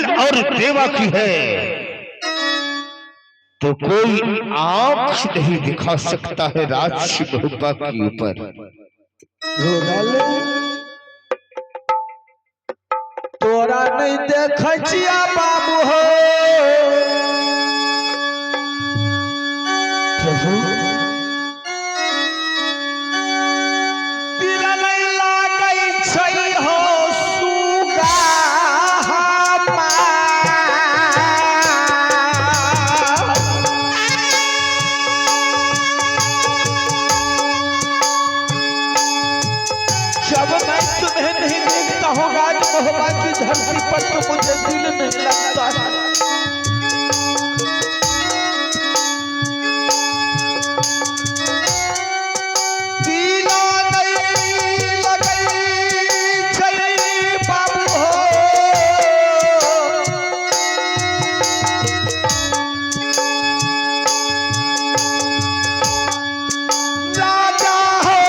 रुदल और देवा की है, तो कोई आंख नहीं दिखा सकता है राज महोबा के ऊपर। रुदल तोरा नहीं देखै छिया बाबू हो। प्रभु दिल नहीं लागै छै हो सुगा हमार। जब मैं तुम्हें नहीं देखता हूँ राज महोबा की धरती पर तो मुझे दिल नहीं लगता है। दिला नहीं लगै छै बाबू हो। राजा हो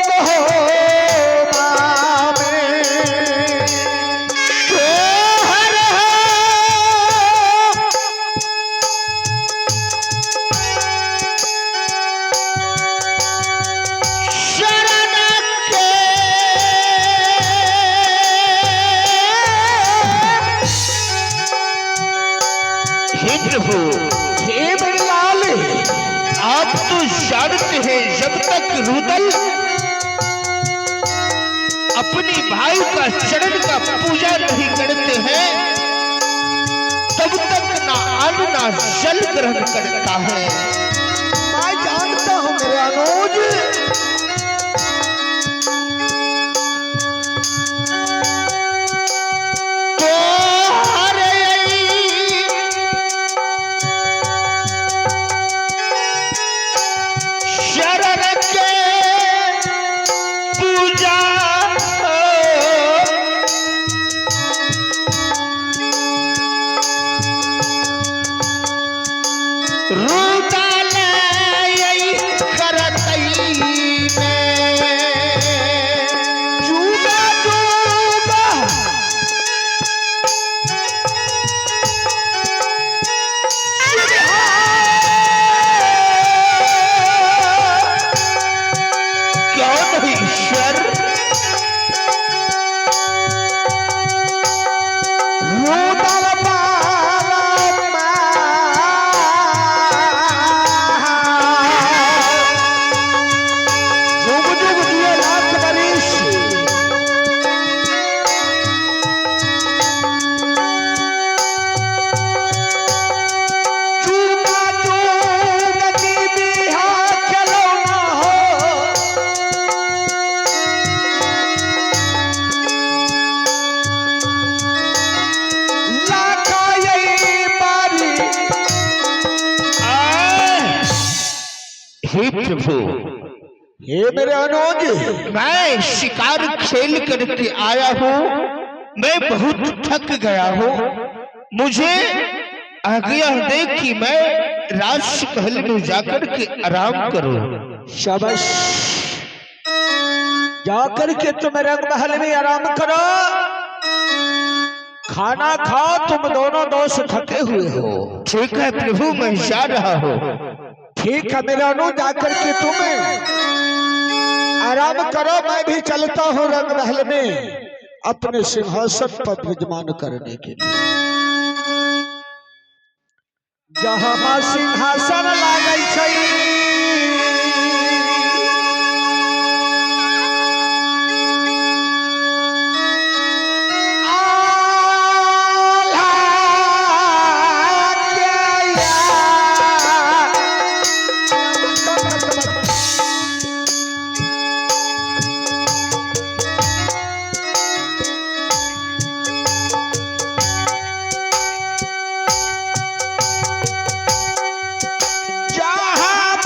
महोबा में। तोहर हो शरण के हे प्रभु, हे मेरे लाल, आप तो जानते हैं जब तक रुदल अपनी भाई का चरण का पूजा नहीं करते हैं तब तक ना अन्न ना जल ग्रहण करता है। मैं जानता हूं मेरे अनुज, तो हरे शरण के पूजा रुदल करतई में। जुगा जुगा क्यों नहीं ईश्वर? रुदल बालमा। जुग जुग जिए लाख बरिस। जुगा जुग जीविहा खेलौना हो। लाखा यही बारी। हे प्रभु, हे मेरे अनुज, मैं शिकार खेल करके आया हूँ, मैं बहुत थक गया हूँ, मुझे आज्ञा दे कि मैं राजमहल में जाकर के आराम करूँ। शाबाश, जाकर के तुम रंग महल में आराम करो, खाना खाओ, तुम दोनों दोस्त थके हुए हो। ठीक है प्रभु, मैं जा रहा हूँ। ठीक है मेरे अनु, जाकर के तुम आराम करो, मैं भी चलता हूँ रंग महल में अपने सिंहासन पर विराजमान करने के लिए। जहाँ सिंहासन लागै छै आल्हा के जहाँ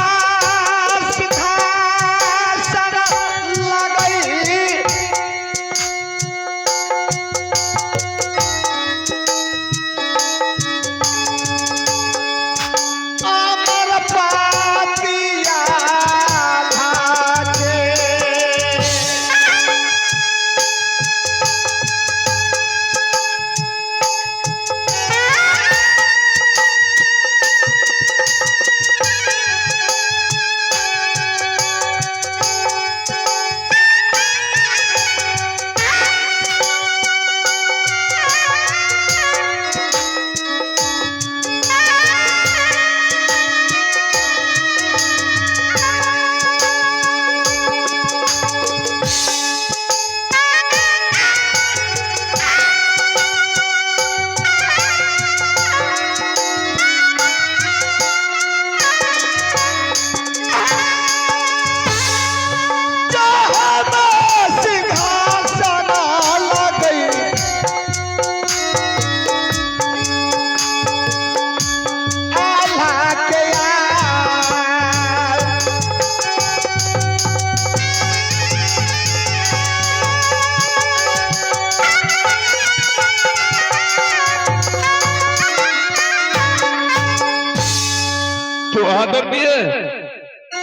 आदरणीय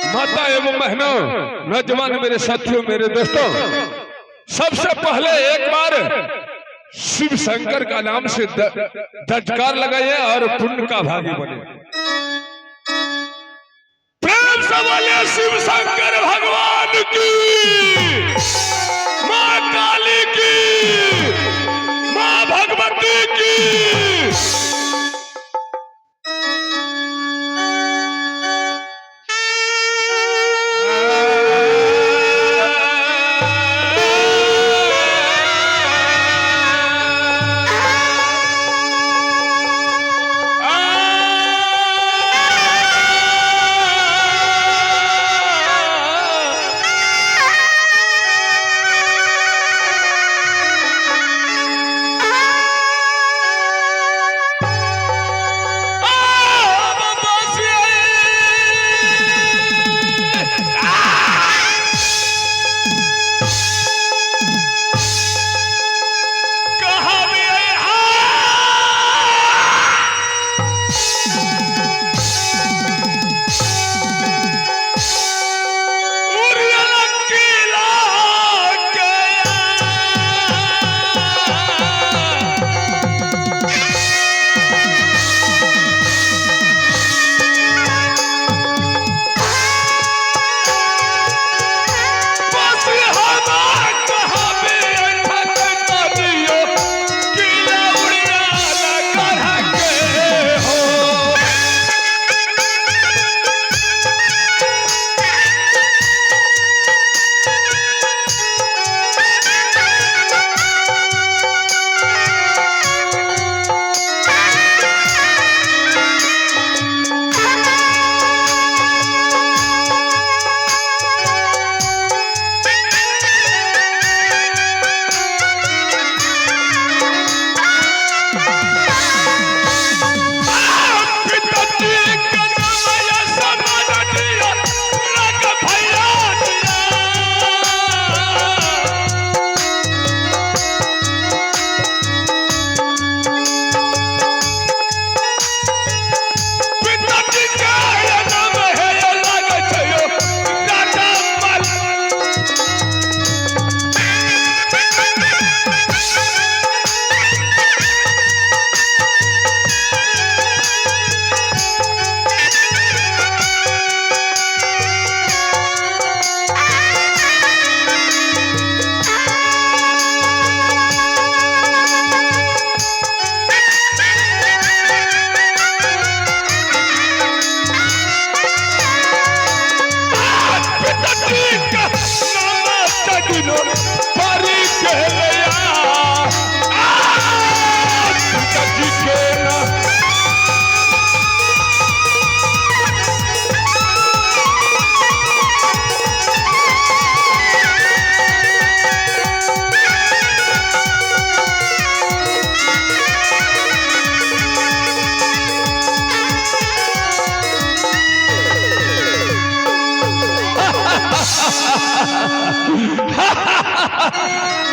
माता एवं बहनों, नौजवान मेरे साथियों, मेरे दोस्तों, सबसे पहले एक बार शिव शंकर का नाम से दजकार लगाइए और पुण्य का भागी बने। प्रेम से बोलिए शिव शंकर भगवान की, माँ काली की, माँ भगवती की।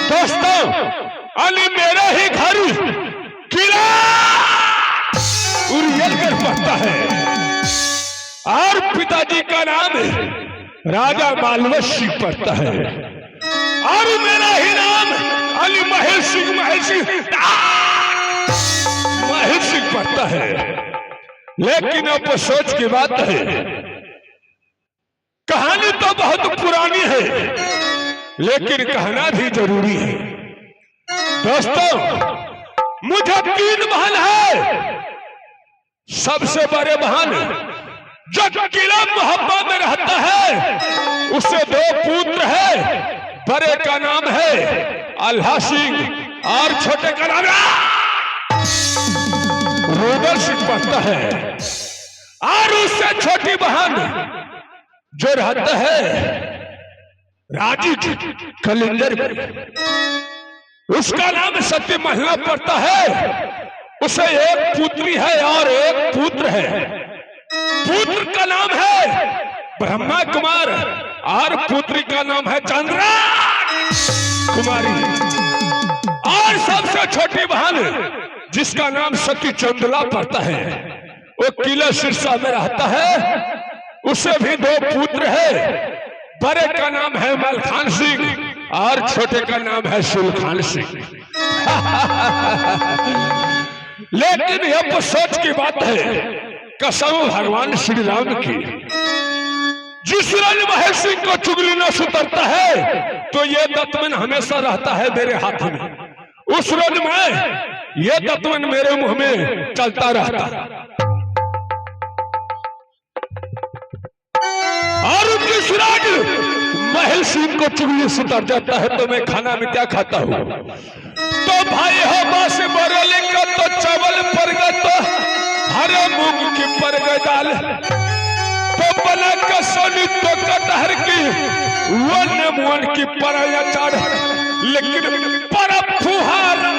दोस्तों, अली मेरे ही घर किला उरियल कर पड़ता है और पिताजी का नाम राजा मालवत सिंह पड़ता है और मेरा ही नाम अली महेश सिंह महेश सिंह महेश सिंह पड़ता है। लेकिन अब सोच की बात है, कहानी तो बहुत पुरानी है लेकिन कहना भी जरूरी है। दोस्तों, मुझे 3 बहन है। सबसे बड़े बहन जो किला मोहब्बत में रहता है, उसे 2 पुत्र है। बड़े का नाम है अल्लाह सिंह और छोटे का नाम रोदर सिंह पड़ता है। और उससे छोटी बहन जो रहता है राजी कलिंदर में, उसका नाम सती महिला पड़ता है। उसे एक पुत्री है और एक पुत्र है। पुत्र का नाम है ब्रह्मा कुमार और पुत्री का नाम है चंद्रा कुमारी। और सबसे छोटी बहन जिसका नाम सती चंदला पड़ता है, वो किला सिरसा में रहता है। उसे भी 2 पुत्र है, बड़े का नाम है मलखान सिंह और छोटे का नाम है सुलखान सिंह। लेकिन यह अफसोस की बात है, कसम भगवान श्री राम की, जिस रंग महेश सिंह को चुगली न सुतरता है तो ये दतमन हमेशा रहता है मेरे हाथ में। उस रोज में ये दतमन मेरे मुंह में चलता रहता। और जिस राज महल सिंह को चुगली सुतर जाता है तो मैं खाना में क्या खाता हूं? तो भाई हो बस बरेली का तो चावल पर गए तो हरे मूंग की पर गए दाल, तो बना कसौली तो कटहर की वन मुन की पर अचार, लेकिन पर फुहार।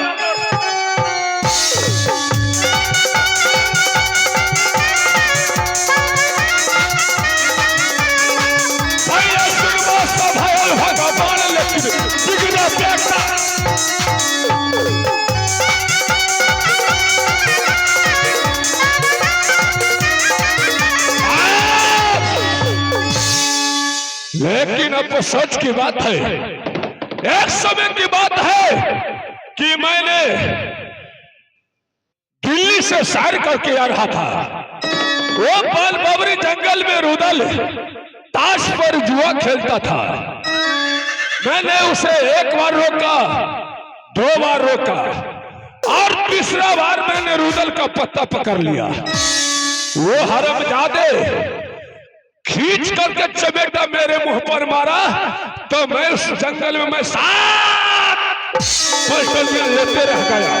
भगवान लेकिन बिगड़ा बेटा। लेकिन अब सच की बात है, एक समय की बात है कि मैंने दिल्ली से सैर करके आ रहा था। वो बाल बाबरी जंगल में रुदल ताश पर जुआ खेलता था। मैंने उसे एक बार रोका, 2 बार रोका और तीसरा बार मैंने रुदल का पत्ता पकड़ लिया। वो हरामजादे खींच करके चमेटा मेरे मुंह पर मारा तो मैं उस जंगल में मैं 7 पलटनियां लेते रह गया।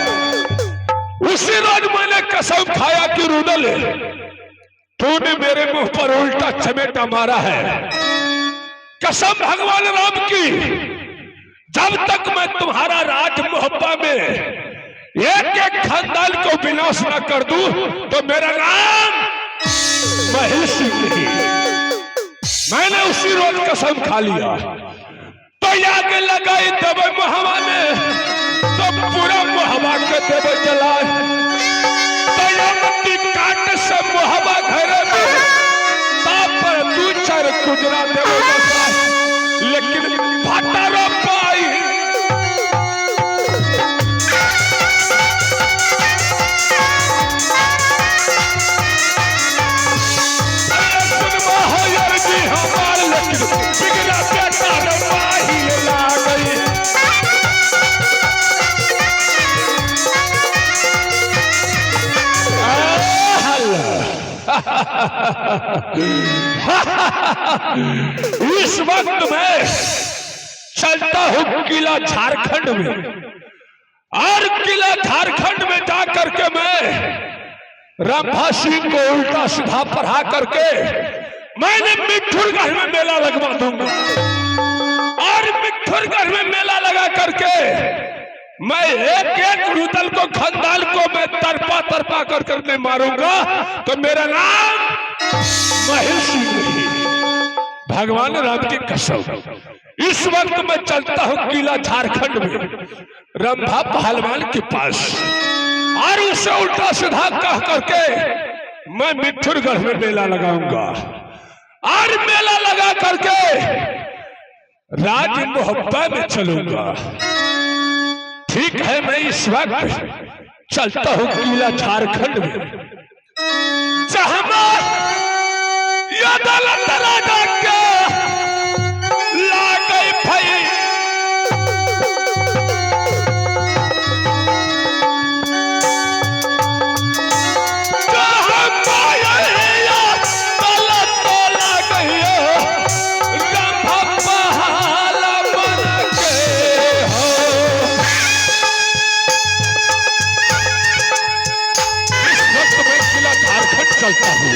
उसी रोज मैंने कसम खाया कि रुदल तूने मेरे मुंह पर उल्टा चमेटा मारा है, कसम भगवान राम की, जब तक मैं तुम्हारा राज मोहब्बा में एक एक खानदान को विनाश न कर दूं तो मेरा नाम महेश सिंह नहीं। मैंने उसी रोज कसम खा लिया। तो आग लगाई देवे मोहवा में तो पूरा मोहवा के देवे जलाए, तो काट से मोहवा घर में तापर 2-4 गुजरा देवे बसाए, लेकिन फटारो पाई। बिगड़ा बेटा माही ला गई। इस वक्त मैं चलता हूं किला झारखंड में, और किला झारखंड में जा करके मैं रंभा सिंह को उल्टा सीधा पढ़ा करके मैंने मिठुरगढ़ में मेला लगवा दूंगा। और मिठुरगढ़ में मेला लगा करके मैं एक एक रुदल को खानदान को मैं तरपा तरपा कर करने मारूंगा तो मेरा नाम महेश सिंह नहीं। भगवान राम की कसम, इस वक्त मैं चलता हूं किला झारखंड में रंभा पहलवान के पास, और उसे उल्टा सीधा कह करके मैं मिठुरगढ़ में मेला लगाऊंगा। और मेला लगा करके राज मोहब्बत में चलूंगा। ठीक है, मैं इस वक्त चलता हूं किला झारखंड में, जहां राजा के ला गई भाई। चलता हूं।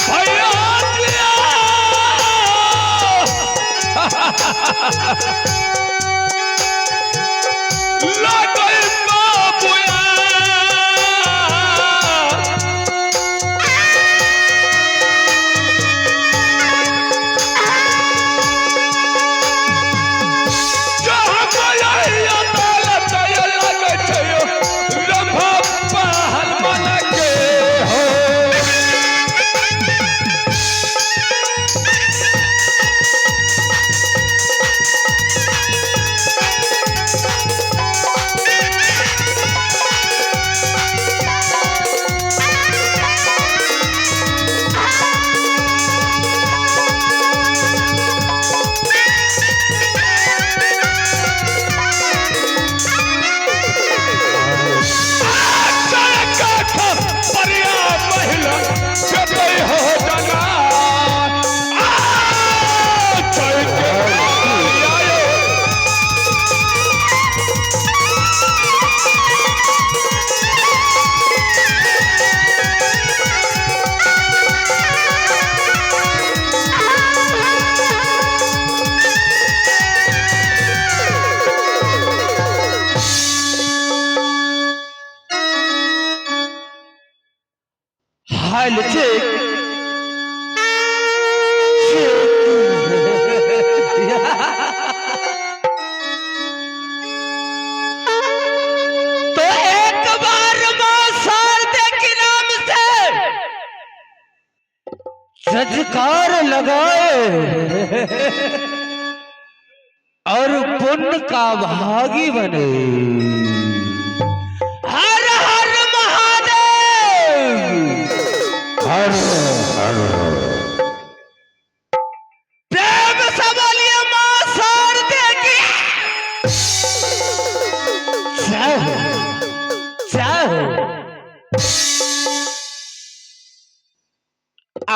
भैया। लगई बाबुआ जहाँ गया अदालत लगै छै रंभा पहलवान के हो। हाल चेक तो एक बार मां शारदे के नाम से सजकार लगाए और पुण्य का भागी बने। हर हर महादेव। हर हर। प्रेम से बोलिए मां शारदे की जय हो, जय हो। आ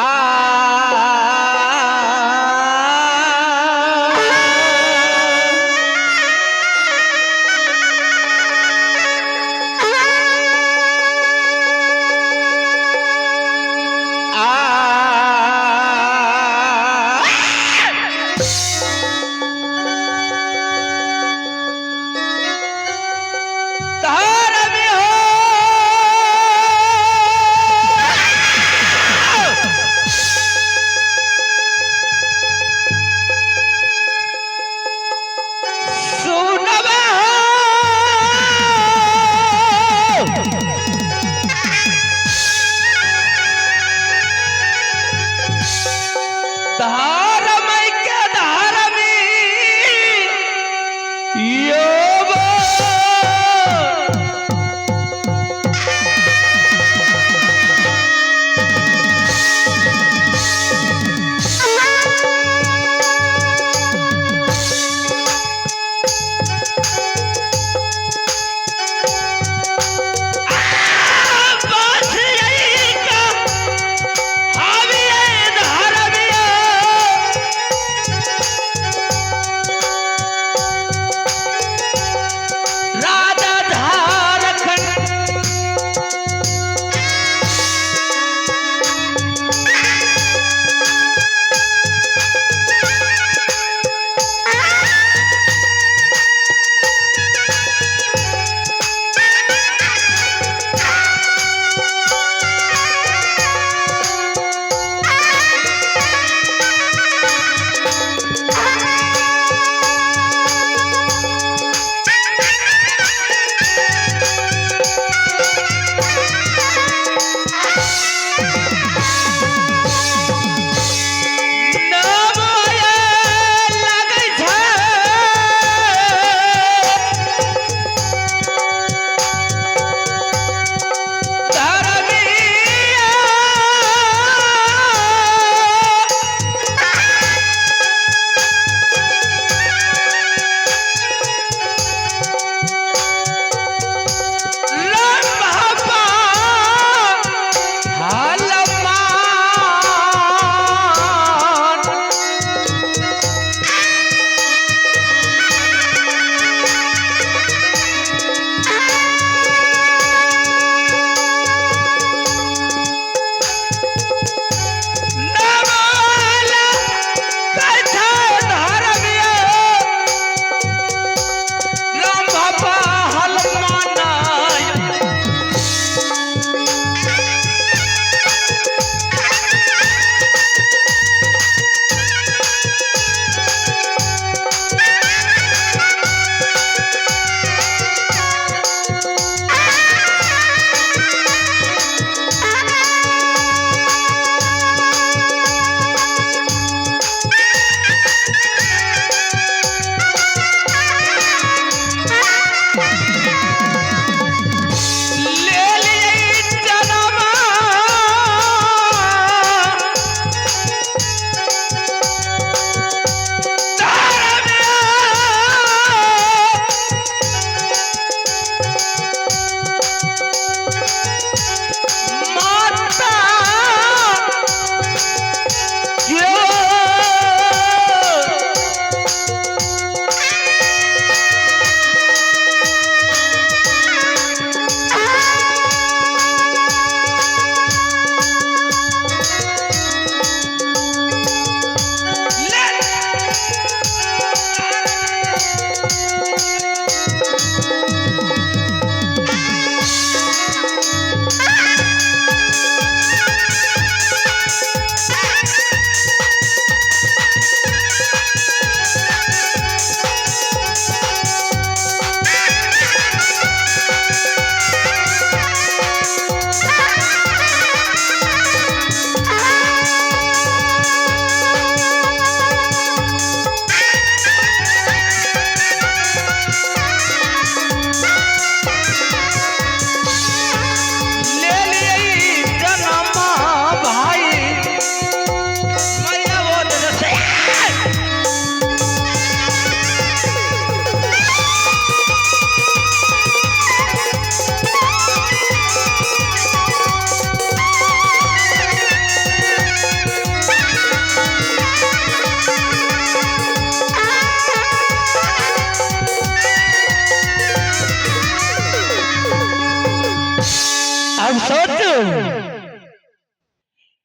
आ तार में हो।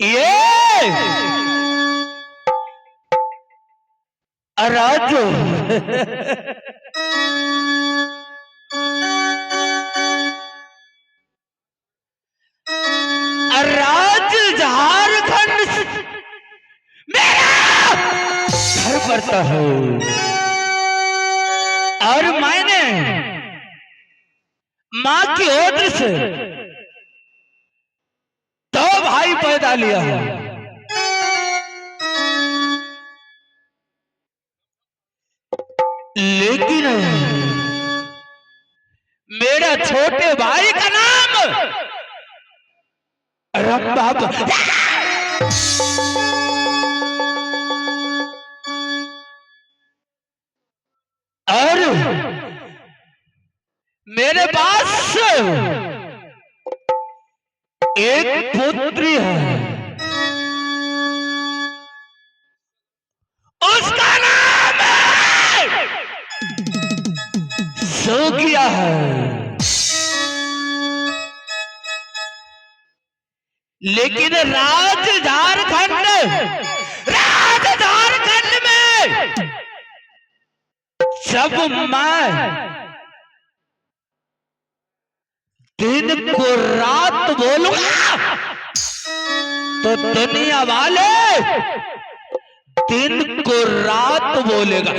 ये राजू राज झारखंड मेरा घर पड़ता है और मैंने माँ की ओर से दो भाई पैदा लिया है। लेकिन मेरा छोटे भाई का नाम रंभा। और मेरे पास एक पुत्री है, उसका नाम है जोगिया है। लेकिन राज झारखंड, राज झारखंड में जब मैं दिन को रात बोलूंगा तो दुनिया वाले दिन को रात बोलेगा।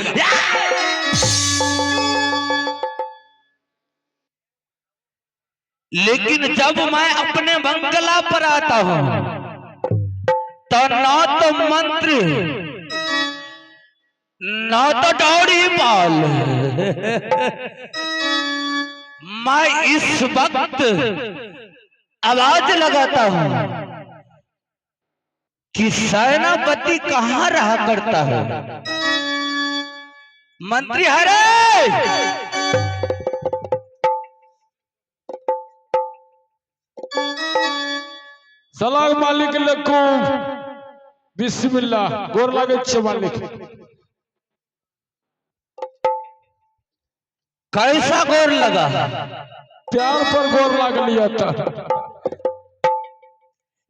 लेकिन जब मैं अपने बंगला पर आता हूं तो ना तो मंत्री ना तो डौड़ी पाल, मैं इस वक्त आवाज लगाता हूं कि सेनापति कहां रहा करता है। मंत्री हरे सलाम मालिक लकुम बिस्मिल्लाह गोर लागे छे मालिक। कैसा गोर लगा? प्यार पर गोर लाग लिया था।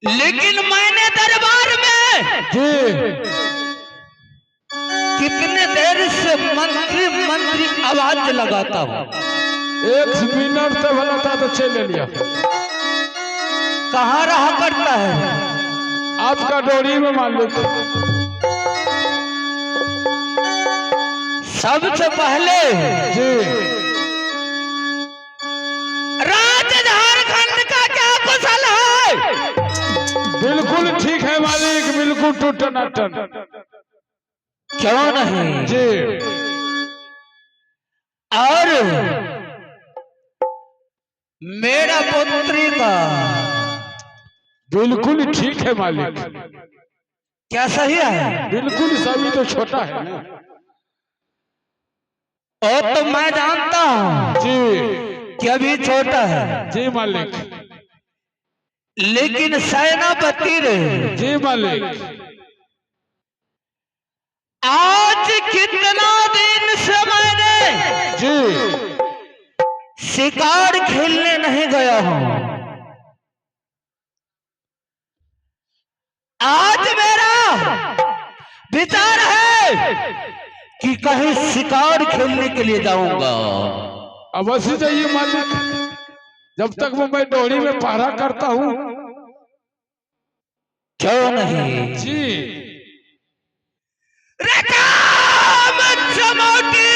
लेकिन मैंने दरबार में जी कितने देर से मंत्री मंत्री आवाज लगाता हूँ। एक मिनट तो भला था तो चले लिया। कहाँ रहा करता है? आपका डोरी में मालिक। सबसे पहले जी राज झारखंड का क्या कुशल है? बिल्कुल ठीक है मालिक, बिल्कुल टूटन अटन। क्यों नहीं जी। और मेरा पुत्री का बिल्कुल ठीक है मालिक। क्या सही है? बिल्कुल सभी तो छोटा है ना। और तो मैं जानता हूँ जी कि अभी छोटा है। जी मालिक। लेकिन सेनापति रे जी मालिक, आज कितना दिन से मैंने जी शिकार खेलने नहीं गया हूं। आज मेरा विचार है कि कहीं शिकार खेलने के लिए जाऊंगा। अवश्य जाइए मालिक, जब तक वो मैं डोरी में पहरा करता हूँ। क्यों नहीं जी। रकाम चमोटी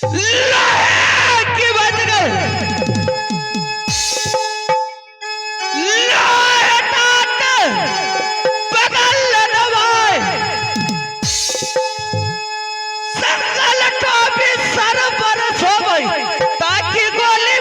लोहे की बच गए, लोहे टाट बगल दबाए, संगल टोपी सर पर सोबई ताकि गोली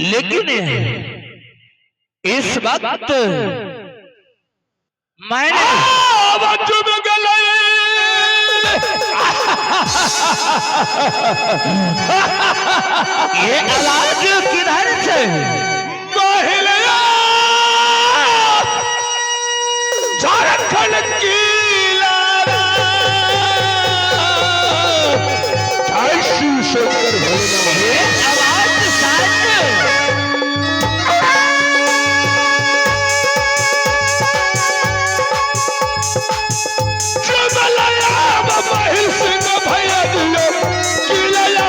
लेकिन इस वक्त मैंने चुभ गए। ये आवाज किधर से? महिला झारखंड की लारा। जय शिव शंकर भोलेनाथ। ये आवाज शायद चुमलया महिल सिंह भैया दियो किलया।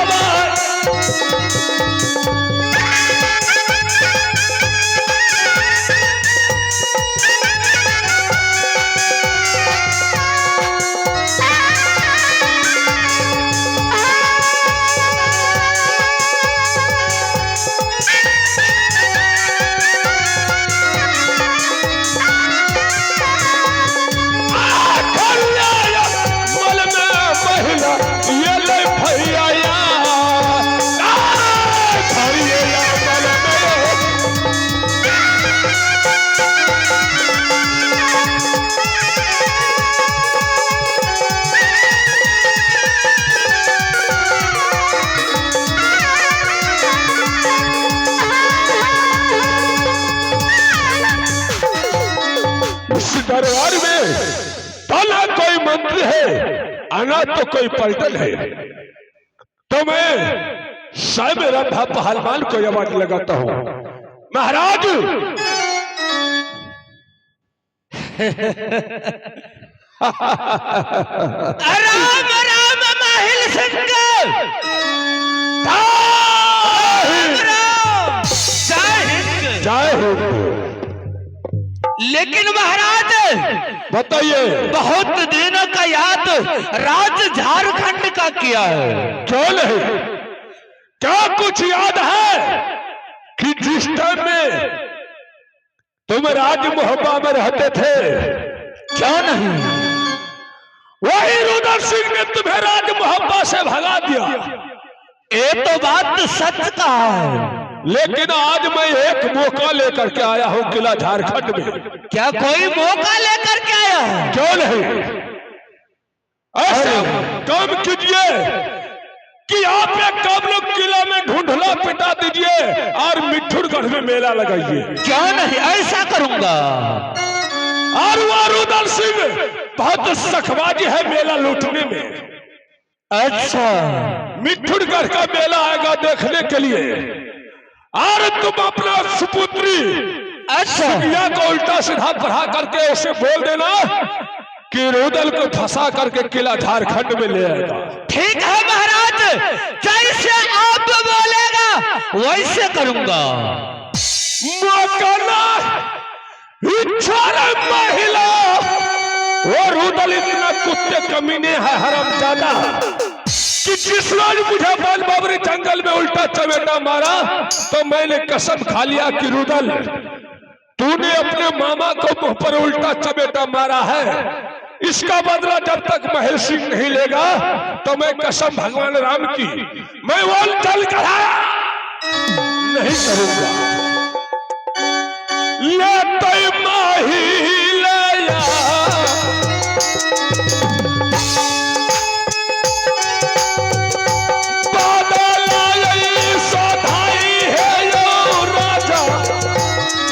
मल में महिला ये ले भैया या या मल में। उस दरबार में तो ना कोई मंत्री है आना तो कोई पलटन है, तो मैं स्वयं रंधा पहलवान को आवाज लगाता हूं। महाराज राम राम माहिल सिंह, राम राम, जय हिंद। जय हो। लेकिन महाराज बताइए। बहुत दिनों का याद राज झारखंड का किया है। क्यों नहीं, क्या कुछ याद है कि जिस टाइम में तुम राज मोहब्बा में रहते थे, क्यों नहीं, वही रुद्र सिंह ने तुम्हें राज मोहब्बा से भगा दिया। ये तो बात सच कहा है। लेकिन आज मैं एक मौका लेकर के आया हूं किला झारखंड में। क्या कोई मौका लेकर के आया है? क्यों नहीं, ऐसा काम कीजिए कि आप एक काम लोग किला में ढूंढला पिटा दीजिए और मिठुरगढ़ में मेला लगाइए। क्यों नहीं, ऐसा करूंगा। और वो रुदल सिंह बहुत सखबाजी है मेला लूटने में। अच्छा, मिठुरगढ़ का मेला आएगा देखने के लिए और तुम अपना सुपुत्री अच्छा, या को उल्टा सीधा पढ़ा करके उसे बोल देना कि रुदल को फंसा करके किला झारखंड में ले आएगा। ठीक है महाराज, जैसे आप बोलेगा वैसे करूंगा। मौका ना इच्छा महिला, वो रुदल इतना कुत्ते कमीने है हरामजादा कि जिस रोज मुझे बाल बाबरी जंगल में उल्टा चमेटा मारा तो मैंने कसम खा लिया कि रुदल तूने अपने मामा को मुंह पर उल्टा चमेटा मारा है, इसका बदला जब तक महेश सिंह नहीं लेगा तो मैं कसम भगवान राम की मैं वो जल चढ़ाया नहीं करूंगा। ले तो माही ले या। बादल आई सधाई है यो राजा,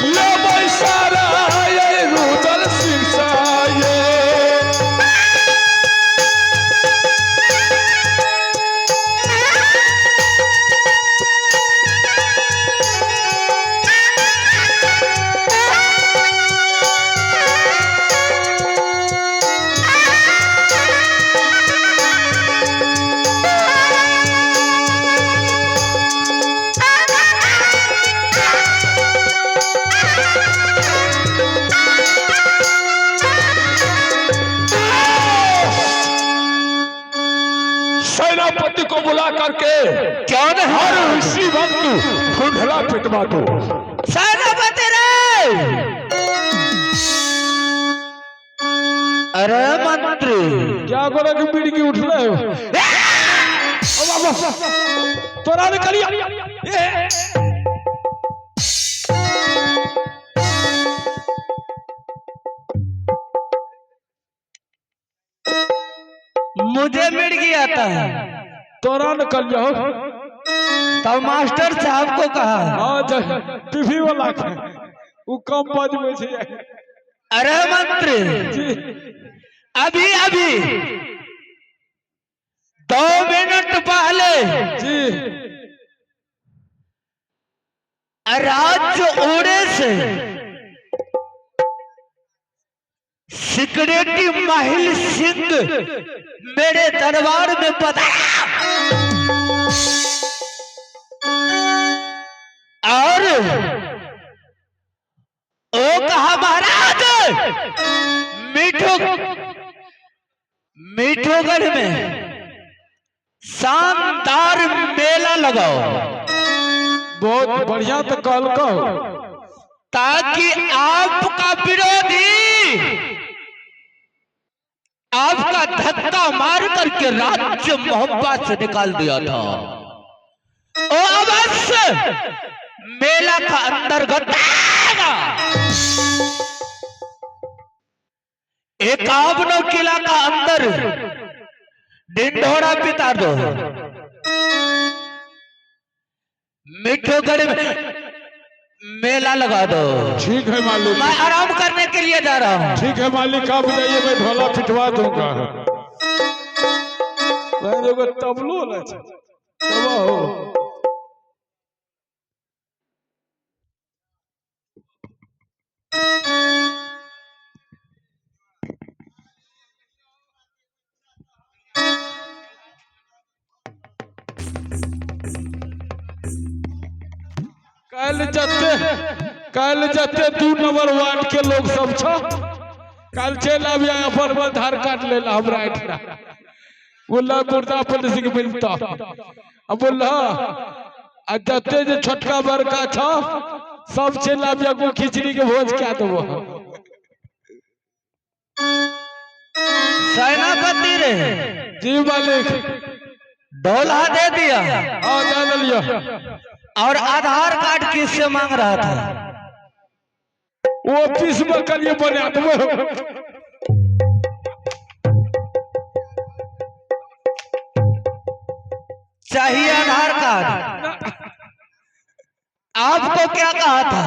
ले बैसारा ये रुदल सिंह साये। सेनापति को बुला करके क्यों नहीं, और इसी वक्त ढूंढला पिटवा दो। सेनापति रे, अरे मंत्री, क्या करो कि बीड़ी की उठ रहे हो? तोरा निकलिया। आता है। तोरा न कहियो। तो मास्टर साहब को कहा। हाँ, टीवी वाला के उ कम बजबै छै। अरे मंत्री जी। अभी अभी 2 मिनट पहले जी राज्य उड़े से सिक्योरिटी माहिल सिंह मेरे दरबार में पधारा और ओ कहा महाराज मीठूगढ़ में शानदार मेला लगाओ। बहुत बढ़िया तो कहल कहो, ताकि आपका विरोधी आपका धक्का मार करके राज्य मोहब्बत से निकाल दिया था। ओ अवश्य मेला का अंतर्गत आएगा। 51 किला का अंदर ढिंढोरा पिता दो। मिठूगढ़ में मेला लगा दो। ठीक है मालिक। मैं आराम करने के लिए जा रहा हूँ। ठीक है मालिक, आप जाइए, मैं ढोला पिटवा दूंगा। मैं एगो तबलो ला छै, तबा हो। काल्हि जते 2 नंबर वार्ड के लोग सब छ, काल्हि चलि आबियै अपन आधार कार्ड ले ला हमरा एहिठिना। बोलला मुर्दा पुलिस के मिलता। आ बोलला आ जते जे छोटका बड़का छ सब चलि आबियै, को खिचड़ी के भोज कए देबो। सेनापति रे। जी मालिक। ढोला दे दिया। हाँ दे दिलियो। और आधार कार्ड किससे मांग रहा था? ऑफिस में करिए बना देबो। चाहिए आधार कार्ड। आपको क्या कहा था?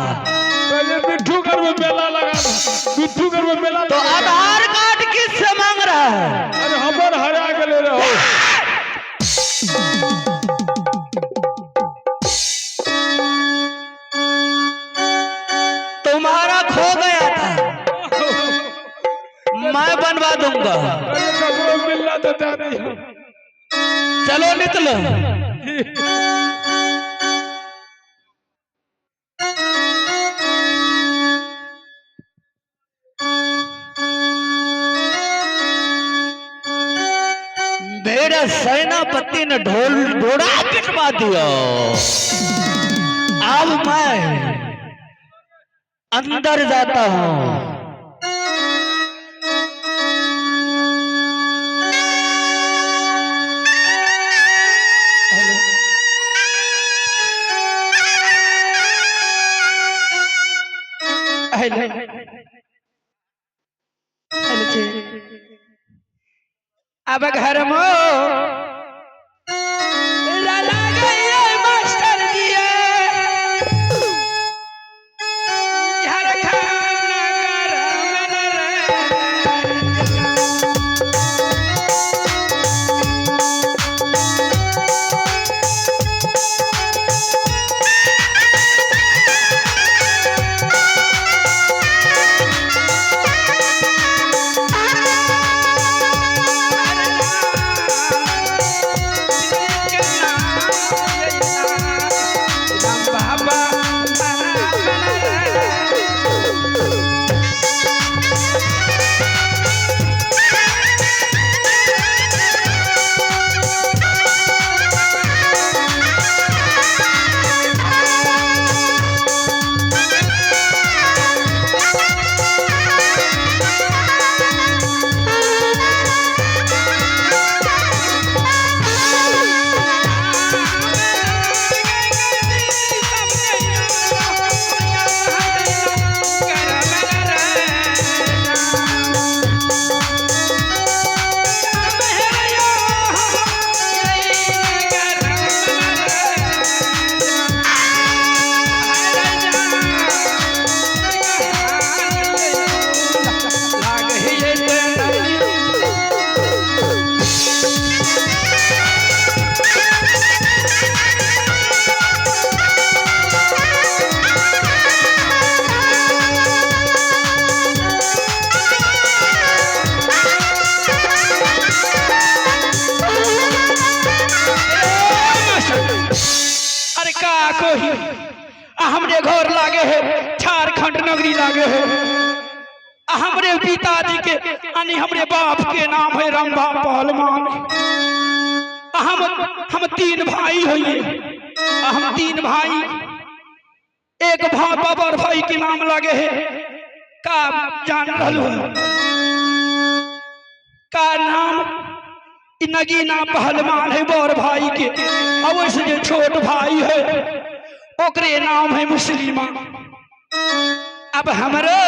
पहले मिट्ठूगढ़ में मेला लगा, मिट्ठूगढ़ में मेला। तो आधार कार्ड किससे मांग रहा है? अरे हमर हरा गेले रहो। तुम्हारा खो गया था, मैं बनवा दूंगा। अरे ककरो मिलना तो दे दियो। चलो निकलो। मेरा सेनापति ने ढोल ढोड़ा पिटवा दिया। अब मैं अंदर जाता हूं। हेलो हेलो जी, अब घर मो लला गई मास्टर जी, झारखंड नगर में रे। का कही, आ हमरे घर लागे है झारखंड नगरी लागे है। आ हमरे पिताजी के यानी हमरे बाप के नाम है रंभा पहलवान। आ हम तीन भाई होइए। आ हम तीन भाई, एक भाई बाबर भाई के नाम लागे है, का जान रहलू है का नाम ई नगीना पहलवान है बड़ भाई के। अवश्य जो छोट भाई है ओकरे नाम है मुस्लिमा। अब हमरो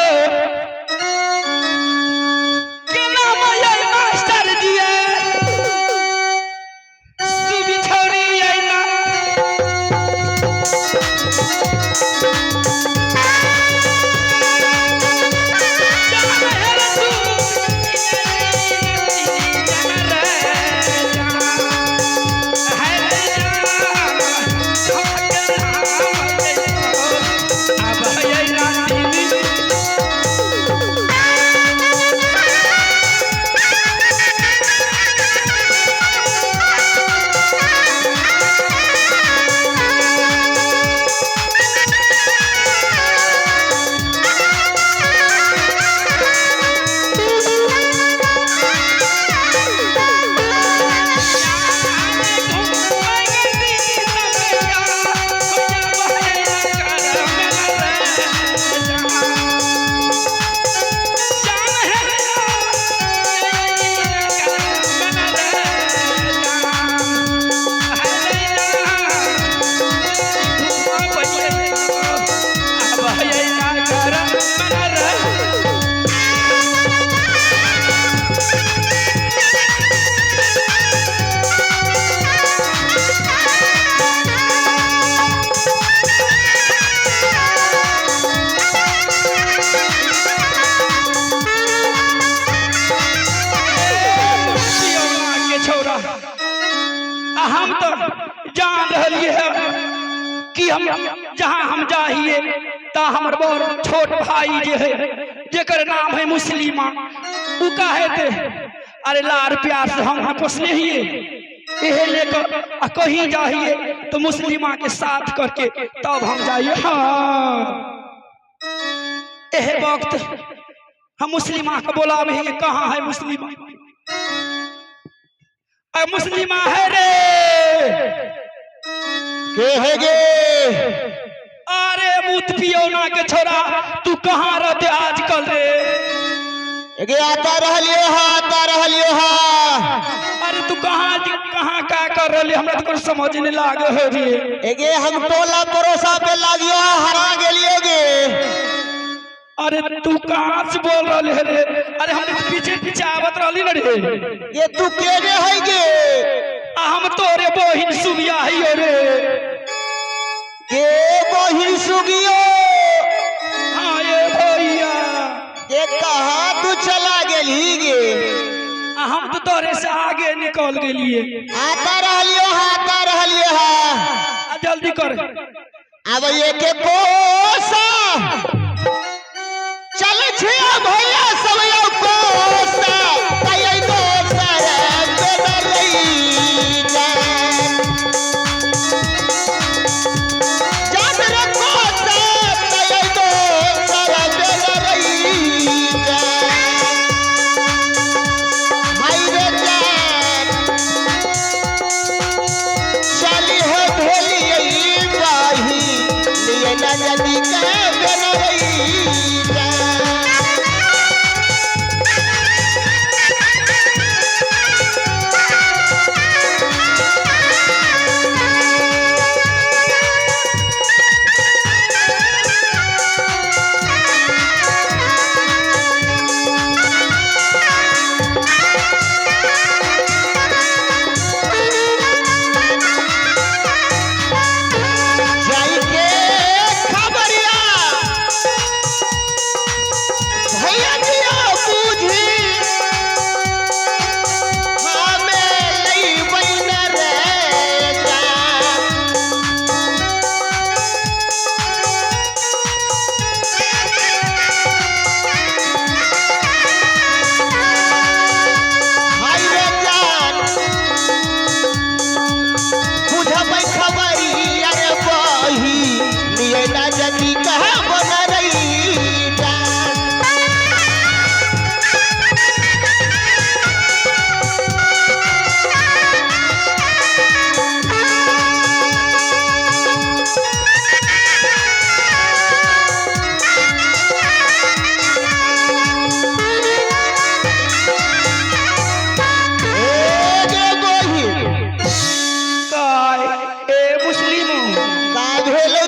के नाम है मास्टर जी है सुबी छोरी है ना। के छौरा, आ हम तो जान रहिए है कि हम जहाँ हम जाहिए ता हमर बड़ छोट भाई जे है जेकर नाम है मुस्लिमा उ काहे ते अरे लार प्यार से हम पोसने हिए, एहे लेकर आ कहीं जाहिए तो मुस्लिमा के साथ करके तब हम जाइए। हाँ एहे वक्त हम मुस्लिमा के बोलावे हिए, कहाँ है मुस्लिमा? अ मुस्लिमा है रे। के है गे? अरे मूत पियोना के छोरा, तू कहाँ रहते आजकल रे? एगे आता रहलियो हा, आता रहलियो हा। अरे तू कहाँ कहाँ का कर रहली, हमरा तो कुछ समझ नहीं लागे हो रे। एगे हम टोला परोसा पे लागियो हा, हरा गेलियो गे। अरे तू कहाँ से बोल रहले है रे? अरे हम तो पीछे पीछे आवत रहली न रे। ये तू केने है गे? आ हम तोरे बहिन सुबिया ही रे। गे बहिन सुगियो। हाँ ये भैया। ये कहाँ तू चला गेली गे? आ हम तो तोरे से आगे निकल गेलिए। आता रहलियो हा, आता रहलियो हा। आ जल्दी कर। अब ये के कोसा चल छिया भैया सब यो कोसा तय दोसर बेदरई जान जान रे कोसा तय दोसर बेदरई जान हाय रे जान चली है भोली बाही लिए ना जदी के बेदरई जान। जाई के खबरिया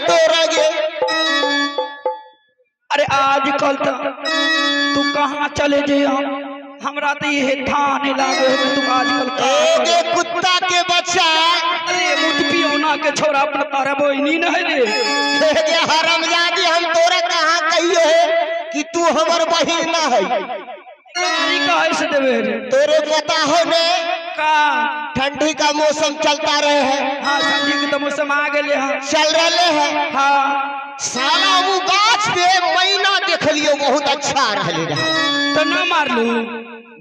तोरा गे? अरे आजकल तो तू कहाँ चले जे, हमरा तो ये था नहीं लागे है कि तू आजकल का ए गे कुत्ता के बच्चा। अरे मुद पियोना के छोरा अपना तारा बहिनी न है रे। ए गे हरामजादी, हम तोरा कहाँ कहियो है कि तू हमर बहिन ना है? गाड़ी काहे से देवे रे? तोरे पता हो ने का? ठंडी का मौसम चलता रहे है। हाँ, ठंडी के तो मौसम आ गेले। हाँ। चल रहे है। हाँ। साला वो गाछ पे मैना देख लियो, बहुत अच्छा रहले रहा। तो ना मारलू?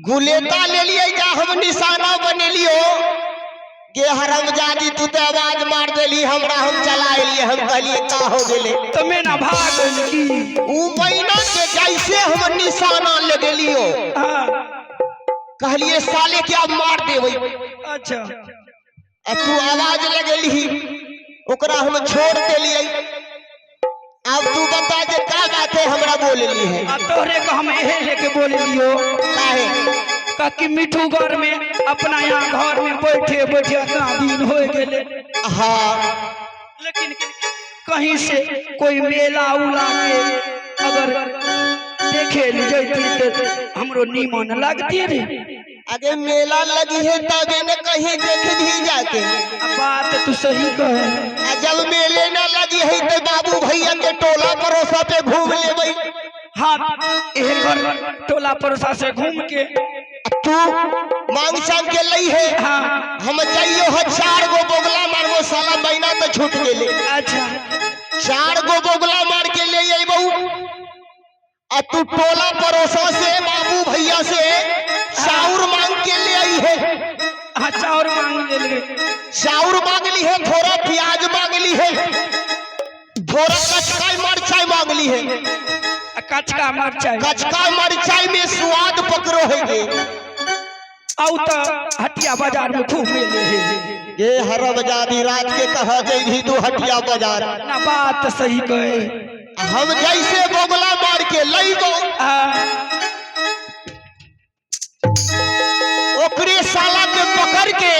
गुलेता ले लिए जा, हम निशाना बनेलियो गे हरामजादी, तू तो आवाज मार देली हमरा, हम चला एलिए। हम कहलिए का हो गेले? तो मैं ना भाग गेली की? ऊ मैना के जैसे हम निशाना लगेलियो, हाँ। कहलिए साले के अब मार देबै। अच्छा। अब तू आवाज लगेली, ओकरा हम छोड़ देलिए। अब तू बता जे का बात है हमरा बोलली है? आ तोहरे को हम एहे लेके बोल लियो। काहे? का कि मिठू घर में अपना यहाँ घर में बैठे बैठे इतना दिन हो गेले। हाँ। लेकिन कहीं से कोई मेला उला के अगर देखे ले जैती तो हमरो नीमन लगती रे। अगे मेला लगी है तबे न कहीं देख भी जाके। आ बात तू सही कहे। आ जब मेले न लगी है तो बाबू भैया के टोला पड़ोसा पे घूम लेबै। हाँ, एहे घर टोला पड़ोसा से घूम के। आ तू मांग चांग के लई है। हाँ। हम जाइयो है, चार गो बोगला मारबो, साला महीना तो छूट गेले। अच्छा। चार गो बोगला मार के ले अबू, आ तू टोला पड़ोसा से बाबू भैया से चाउर मांग के ले आई है। हाँ, चाउर मांग ले ले। चाउर मांग ली है, थोड़ा प्याज मांग ली है, थोड़ा कचका मरचाई मांग ली है। आ कचका मरचाई। कचका मरचाई में स्वाद पकड़ो है गे। आउ तो हटिया बाजार में खूब मेले है। ये हरमजादी, रात के कहा गई तू हटिया बाजार? ना, बात सही कहे। हम जैसे बोगला मार के लई गो, ओकरे साला के पकड़ के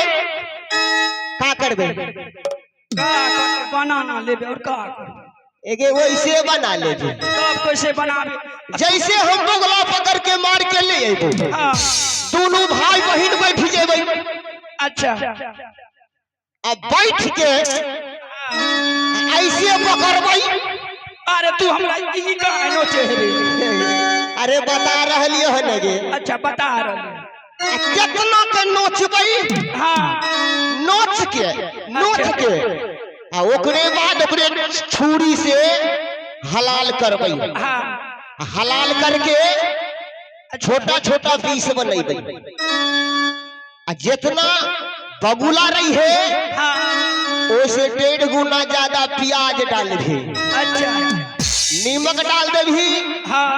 का करबे? का कर, बनाना लेबे और का करबे? एगे वैसे बना लेबे। तब कैसे बनाबे? जैसे हम बोगला पकड़ के मार के ले अबो, हाँ। दोनों भाई बहन बैठ जेबै। अच्छा। आ बैठ के ऐसे पकड़बै। अरे तू हमरा ई का नोचे रे? अरे बता रहलियो है ने गे। अच्छा, बता रहले। आ केतना के नोचबै। हाँ। नोच के नोच के आ ओकरे बाद ओकरे छुरी से हलाल करबै। हाँ। हलाल करके छोटा छोटा पीस बनेबै, आ जितना बगुला रही है, हाँ। ओसे 1.5 गुना ज्यादा प्याज डाल भी, अच्छा। नीमक डाल देभी, हाँ।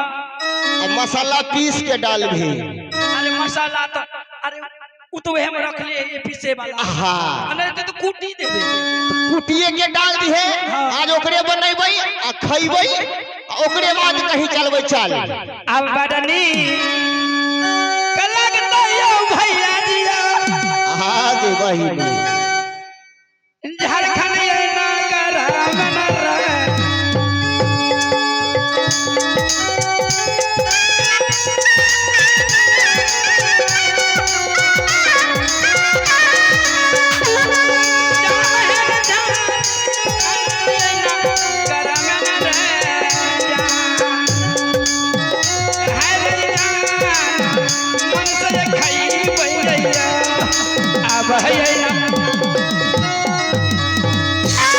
और मसाला पीस के डाल भी। अरे मसाला तो अरे उ तो वह में रख ले ये पीसे वाला। हाँ। नहीं तो कूटी देबे। कुटिए के डाल दी है। हाँ। आज ओकरे बनेबै आ खैबै, आ ओकरे बाद कहीं चलबै, चल। अब बडनी कलग यो भैया जी। हाँ गे बहिनी। झारखंड ये नागर मन रे।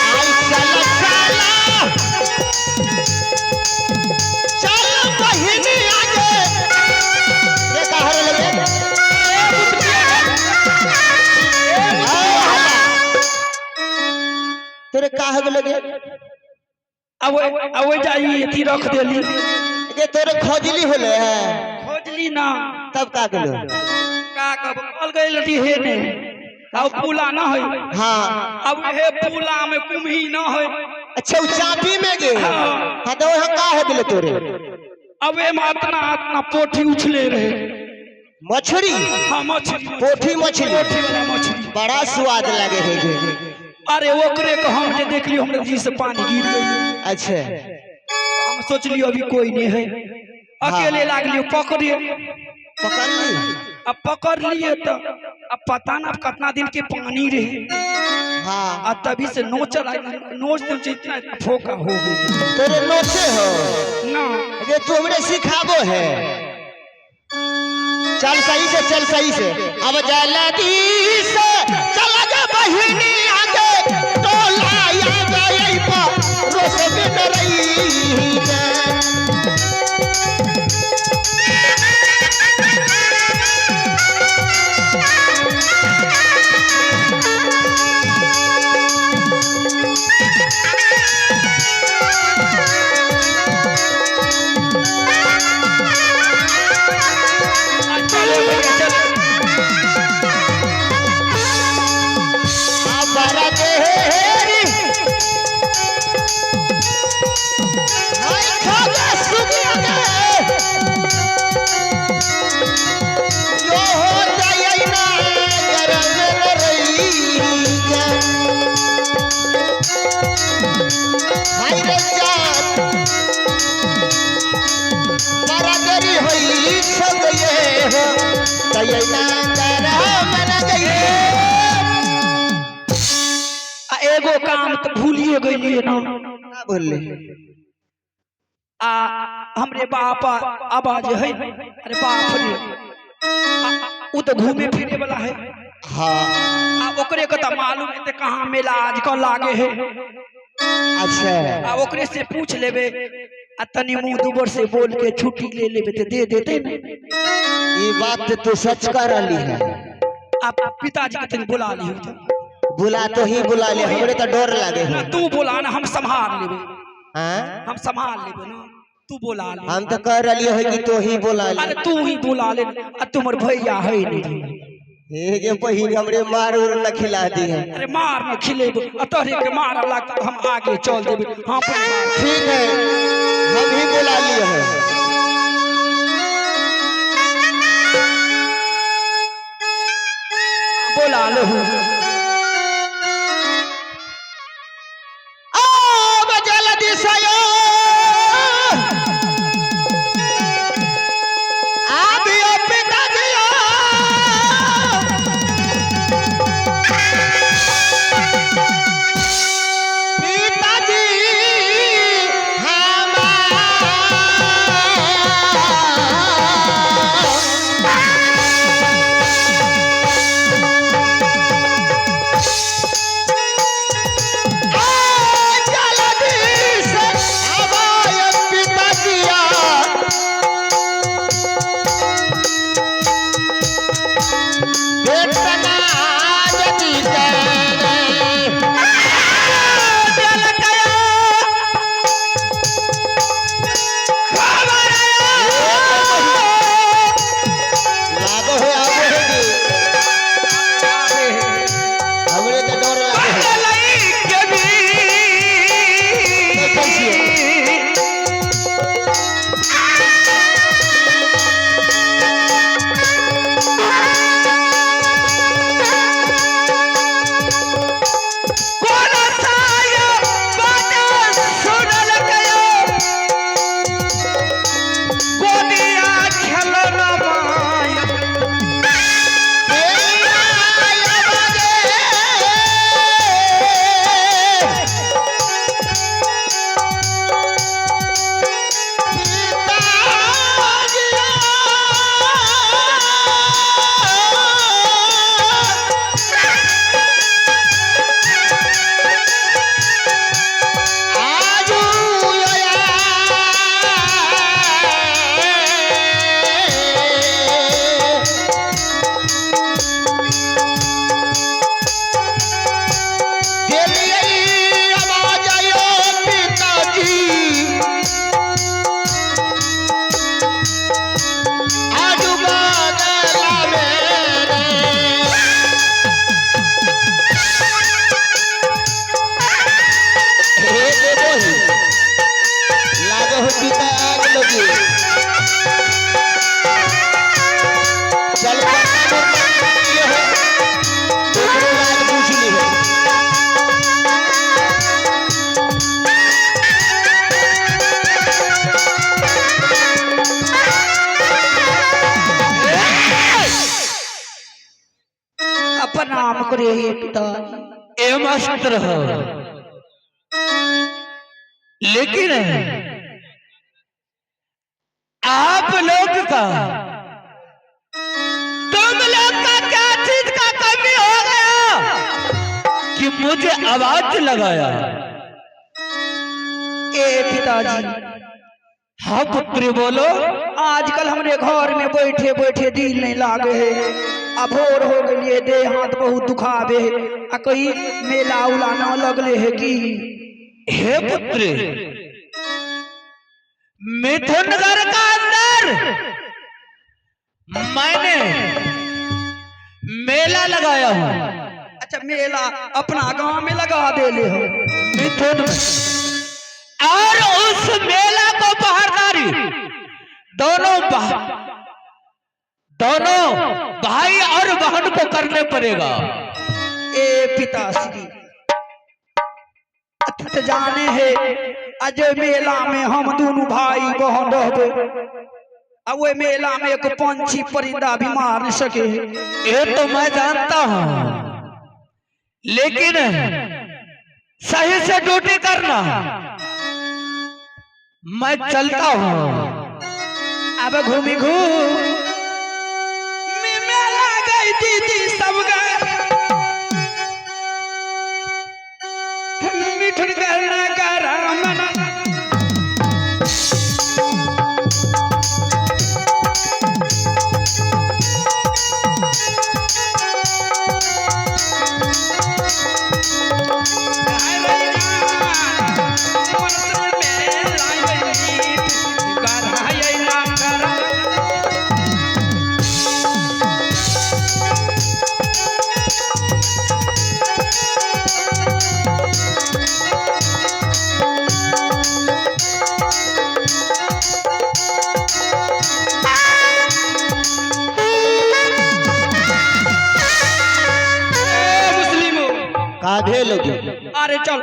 आई चल चल चल बहिनी आगे, ये कह रहे लगे। आए हला। तेरे काहे लगे? अब अब जाई अथी रख देली। ये तोरे खोजली होले है? खोजली ना। तब का गेलो? का कब कल गइल रही हे ने, अब पुला ना है। हाँ। अब हे पुला में कुम्ही ना है। अच्छा, उ चापी में गे? हाँ। हाँ, तो वहाँ का हो गेले तोरे? अब एमे अतना अतना पोठी उछले रहे। मछली? हाँ, मछली। पोठी मछली? पोठी वाला मछली। बड़ा स्वाद लगे है गे। अरे ओकरे के हम जे देखलियो, हमरे जी से पानी गिर गई। हम सोचलियो अभी कोई नहीं है, अकेले लागलियो पकड़े। पकड़ ली। अब पकड़ लिए तो अब पता ना अब कितना दिन के पानी रहे। आ तभी से नोच नोच नोच इतना इतना फोका हो गई। तेरे नोचे हो? ना। ये तू हमरे सिखाबो है। चल सही से, चल सही से। अब जल्दी से चला जा बहिनी, आगे टोला आ गई पर रोस बिन रही है। आ, चलो भैया चलो। अबर देहरी हाय खागे सुगिया गे, यो हो जाई ना गरम न रही गे। हाय रे जान, बरादरी होई सब ये हो तय ना गरम न गई। आ एगो काम तो भूलिए गई ना। का बोलले? आ हमरे बाप आवाज है, अरे बाप रे, उ तो घूमे फिरे वाला है। आ ओकरे के तो मालूम है कहाँ मेला आजकल लागे है। आ ओकरे से पूछ लेबे आ तनी मुंह दुबर से बोल के छुट्टी ले लेबे तो दे देते ना। ये बात तो तू सच कर रही है। आ पिताजी के तनी बुला लियो तो। बुला तो ही बुला ले, हमरे तो डर लागे ना। है। तू बोला ना, हम संभाल लेबे। हाँ? हम संभाल लेबे ना, तू बोला ले। हम तो कह रही है कि तू ही बुला ले। अरे तू ही बुला ले, आ तुम्हार भैया है नहीं। हे गे बहिन, हमरे मार उर न खिला दी है। अरे मार न खिलेब, आ तोहरे के मार लागत तो हम आगे चल देबे। हाँ, पर मार। ठीक है, हम ही बुला लिए हैं। बोला लो। अब जल्दी से यो, आबियो पिताजी यो। पिताजी हमार जल्दी से पुत्र हो, लेकिन आप लोग का, तुम लोग का क्या चीज का कमी हो गया कि मुझे आवाज लगाया? ए पिताजी। हाँ पुत्री, बोलो। आजकल हमरे घर में बैठे बैठे दिल नहीं लागे है। आ भोर हो गई, देह हाथ बहुत दुखावे है। आ कहीं मेला उला न लगले है की? हे पुत्री, मिथुनगढ़ का अंदर मैंने मेला लगाया हूं। अच्छा, मेला अपना गांव में लगा देले हो? मिथुन में, और उस मेला को पहरदारी दोनों भाई और बहन को करने पड़ेगा। ए पिताश्री, तो जाने है अजय मेला में हम दोनों भाई बहन रहबे, आ वो मेला में एक पंछी परिंदा भी मार नहीं सके है। ये तो मैं जानता हूं, लेकिन सही से ड्यूटी करना। मैं चलता हूं। अब घूमी घूम मेला गई दीदी सब गए मिठुन करना कर। मुस्लिम। का भेल गे? अरे चल।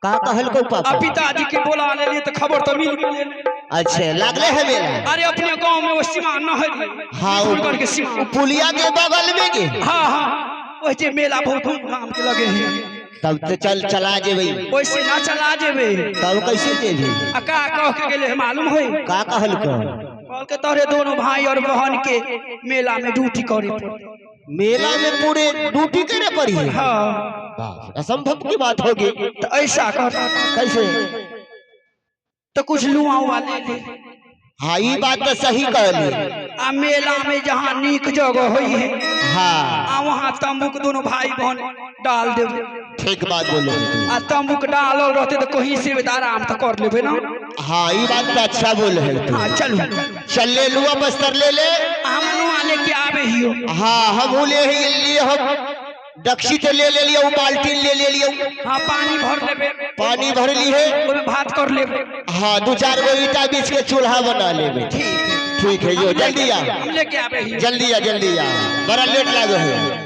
का कहल को आ पापा? पिताजी के बोला ले लिए तो खबर तो मिल गेलै। अच्छा, लागले है मेला? अरे, अपने गांव में वो सीमा न है। हाँ, वो- मिथुनगढ़ के सीमा। वो पुलिया के बगल में गे? हाँ, वही जे मेला बहुत धूमधाम के लगे है। तब तो चल, चला जेबै। वैसे ना चला जेबे। तब कैसे जेबी? आ का कह के गेले है मालूम है? का कहल को? कहल के तोरे दोनों भाई और बहन के मेला में ड्यूटी करे पड़े। मेला में पूरे ड्यूटी करे पड़ी है? हाँ। बाप, असंभव की बात होगी। तो ऐसा कर। कैसे? तो कुछ लुआ उआ ले ले। हाँ, ये बात तो सही कहली। आ मेला में जहाँ नीक जगह होई है, आ वहाँ तंबू के दोनों भाई बहन डाल देबे। ठीक बात बोलो। आ तंबू के डालल रहते तो कहीं से भी आराम तो कर लेबे ना। हाँ, ये बात तो अच्छा बोल है तू। हाँ, चलू। चल, ले लुआ बस्तर ले ले। हम लुआ लेके आवे हियो। हाँ, हम ले ही लिए, हम दक्षिण से ले ले लियो, बाल्टीन ले ले लियो। हाँ, पानी भर लेबे। पानी भर ली है। ओमे भात कर लेबे। हाँ, दो चार गो ईटा बीछ के चूल्हा बना लेबे। ठीक है। ठीक है, जो जल्दी आ। हम लेके आवे हियो। जल्दी आ, जल्दी आ, बड़ा लेट लागे है।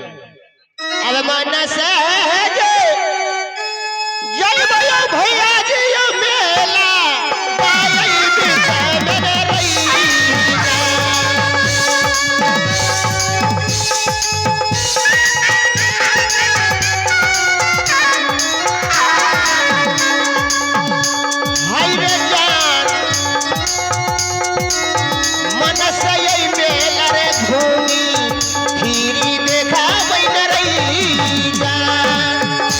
अब माना सहज जय भयो भैया जी, यो मेला बाई बिछ मन रही। हाय रे जान, मन से यही मेला रे घूमी फिरी देखा बन रही जान।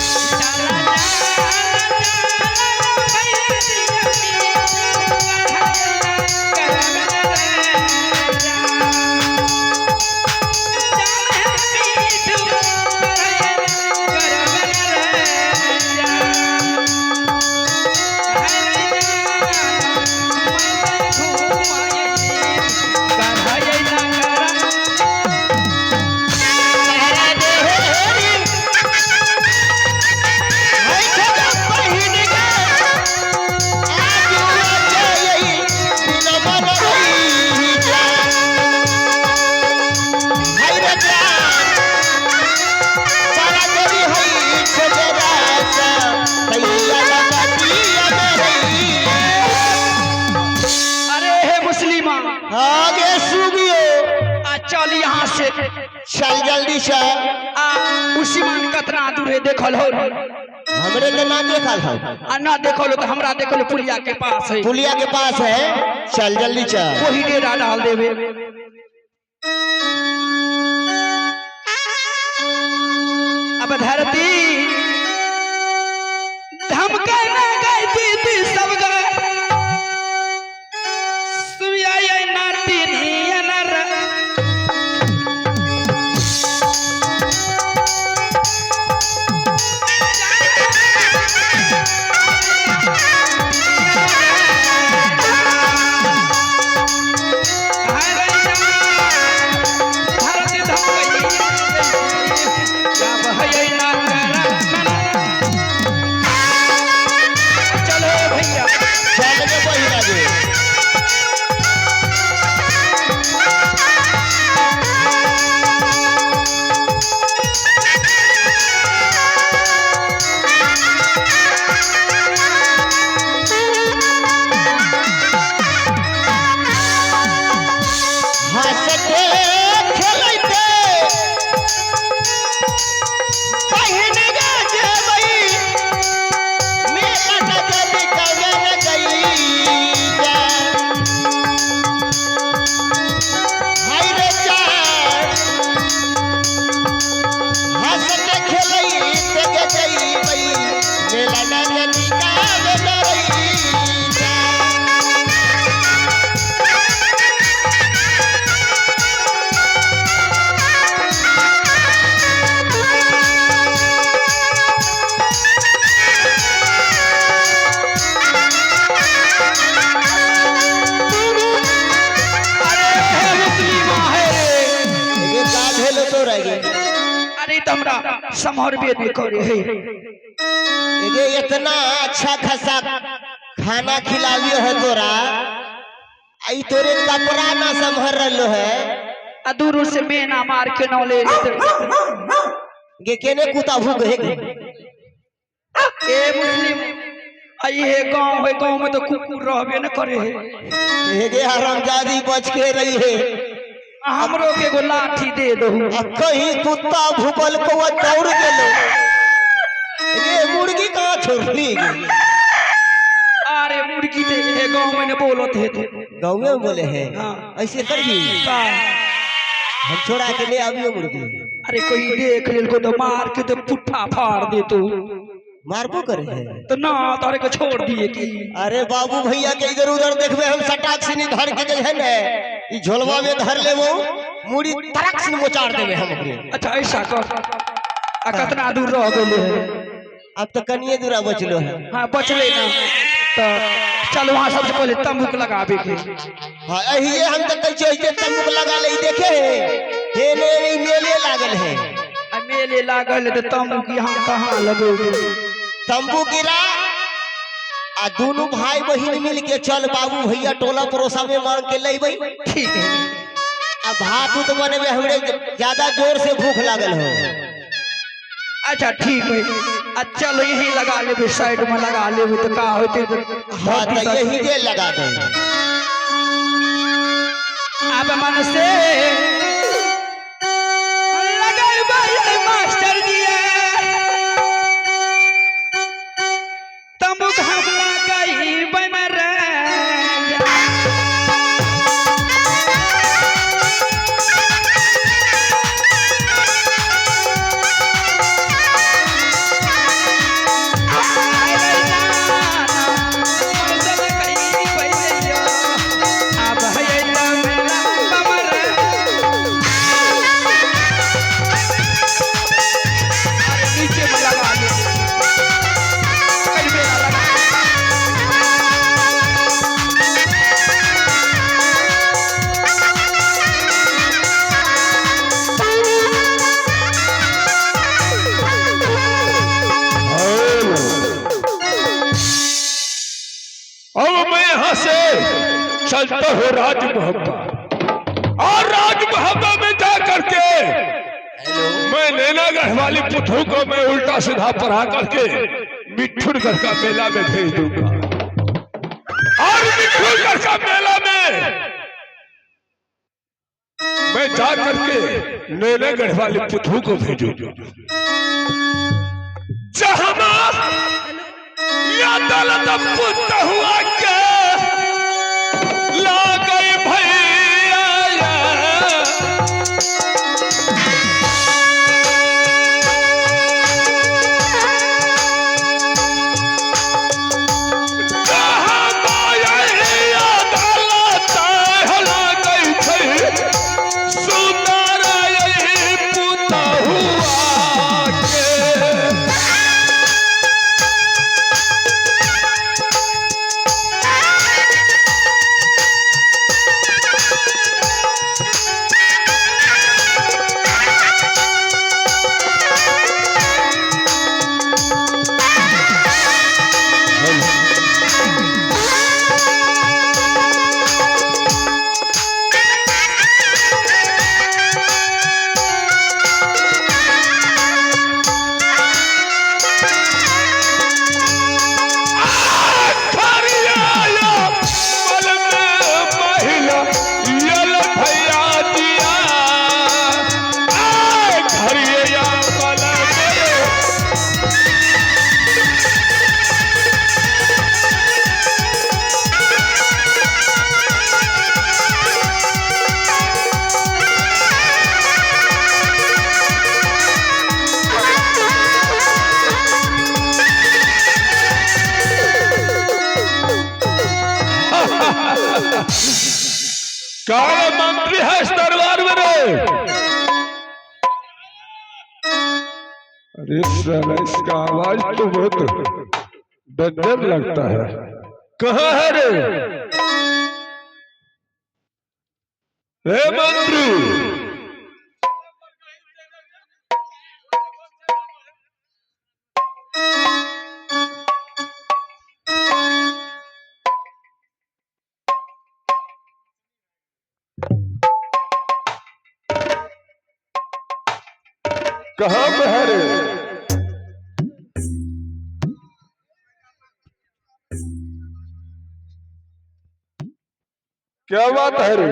चला। चल जल्दी चल। आ उसीमान कतना दूर है देखल हो? हमरे तो ना देखल हो। आ ना देखल हो तो हमरा देखल हो, पुलिया के पास है। पुलिया के पास है, चल जल्दी चल। वही डेरा डाल देवे। अब धरती धमका ना गई दीदी सब गए सुया ये नाती नर। धरती चलो भैया चल गे बहिना गे। हंसते खेलते बहिन गे जेबै, मेला नजर कवे न गई। हाय रे चार, हंसते खेलते गे जइबै, मेला नजर कवे न गई। अरे हे मुस्लिमा है रे। ये का भेलो तोरा गे? अरे तमरा समहर बेद करे है। ये इतना अच्छा खासा खाना खिलावियो है तोरा, आई तोरे कपड़ा ना संभर रहलो है। आ दूर से मेना मार के न ले लेते। गे केने कुत्ता भूख है गे? ए मुस्लिम आई हे गांव है, गांव में तो कुकुर रहबे न करे है। हे गे हरामजादी बच के रही है। आ हमरो के एगो लाठी दे दहु। आ कहीं कुत्ता भूकल कौआ दौड़ गेलो। ये मुर्गी कहाँ छोड़ली गे? अरे मुर्गी ते हे गांव में न बोलत हे ते। गाँव में बोले है? हाँ। ऐसे कर भी का? हम छोड़ा के ले आवियो मुर्गी। अरे कोई देख लेल को तो मार के तो पुट्ठा फाड़ दे तू। मारबो करे है? तो ना तारे को छोड़ दिए की। अरे बाबू भैया के इधर उधर देखबे, हम सटाक से धर के जे है ने ई झोलवा में धर लेबो, मुड़ी तरक से मोचाड़ देबे हम ओकरे। अच्छा ऐसा कर, आ कतना दूर रह गेले है? अब तो कनिए दूरा बचलो है। हाँ बचले ना तो चल वहाँ सबसे पहले तम्बुक लगावे के। हाँ एहिए हम तो कहै छियै जे तम्बुक लगा ले, ई देखे है हे ने ई मेले लागल है। आ मेले लागल है तो तम्बुक यहाँ कहाँ लगेबे? तंबू गिरा आ दोनों भाई बहिन मिल के चल बाबू भैया टोला पड़ोसा में मांग के लेबै। ठीक है। आ भात उत बनेबे, हमरे ज्यादा जोर से भूख लागल हो। अच्छा ठीक है, आ चल यही लगा लेबे, साइड में लगा लेबे तो का होते। हाँ तो यही जे लगा दे। अब मन से लगेबै मास्टर जी तम्बुक हम लगाई बन रे। अब मैं यहाँ से चलता हूँ राज मोहब्बा, और राज मोहब्बा में जा करके मैं नैनागढ़ वाली पुथू को मैं उल्टा सीधा पढ़ा करके मिठुनगढ़ का मेला में भेज दूंगा। और मिठुनगढ़ का मेला में मैं जा करके नैनागढ़ वाले पुतहू को भेजो। जहमा या दौलत पुतहू के लागई भैया। काला मंत्री है इस दरबार में रे। अरे साला इसका आवाज तो बहुत डेंजर लगता है। कहाँ है रे? रे मंत्री, कहाँ पे है रे? क्या बात है रे?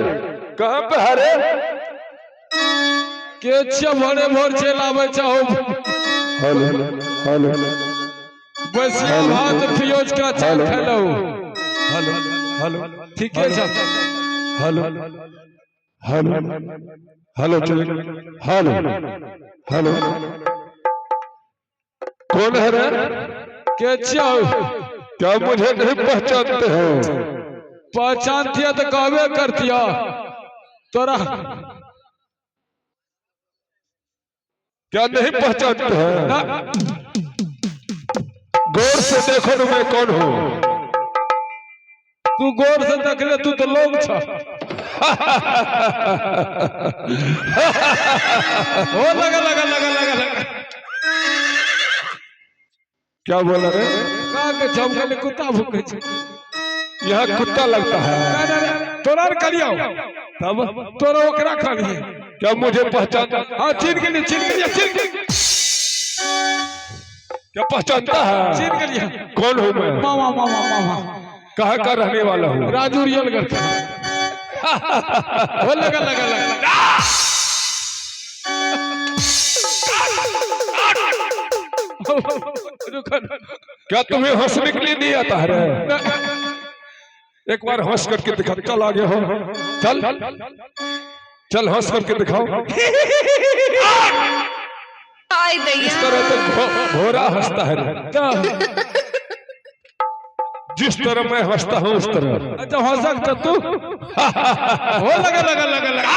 कहाँ पे है रे? के छियै भोरे भोर चलि आबै छहो। Hello hello. बसिया भात पियोज का चार खेलौ। Hello hello. ठीके छै। हेलो हेलो हेलो चलो हेलो हेलो। कौन है रे? के छियै? क्या मुझे नहीं पहचानते हो? पहचानतिया तऽ कहबे करतिया तोरा। क्या नहीं पहचानते हो? ना। गौर से देखो ना मैं कौन हूँ। तू गौर से देखले, तू तऽ लोग छ। हो लगा लगा लगा लगा लगा। क्या बोला रे? का के झमकले कुत्ता भूकै छै। यहाँ कुत्ता लगता है। ना, ना, ना, तोरा ने कहलियौ। तब? तोरा ओकरा कहलियै। क्या मुझे पहचान? हाँ, चिन्ह गेलियै, चिन्ह गेलियै, चिन्ह गेलियै। क्या पहचानता है? चिन्ह गेलियै। कौन हूँ मैं? मामा मामा मामा। कहाँ का रहने वाला हूँ? राजू रियलगढ़ का। हो लगा लगा लगा। रुको। क्या तुम्हें हंसने के लिए नहीं आता है रे? एक बार हंस करके दिखा। चल आगे हो, चल चल, हंस करके दिखाओ। आय इस दैया। तरह तो घोड़ा हंसता है रे। जिस तरह मैं हंसता हूँ उस तरह। अच्छा, हंसक तो तू। हो लगा लगा लगा लगा।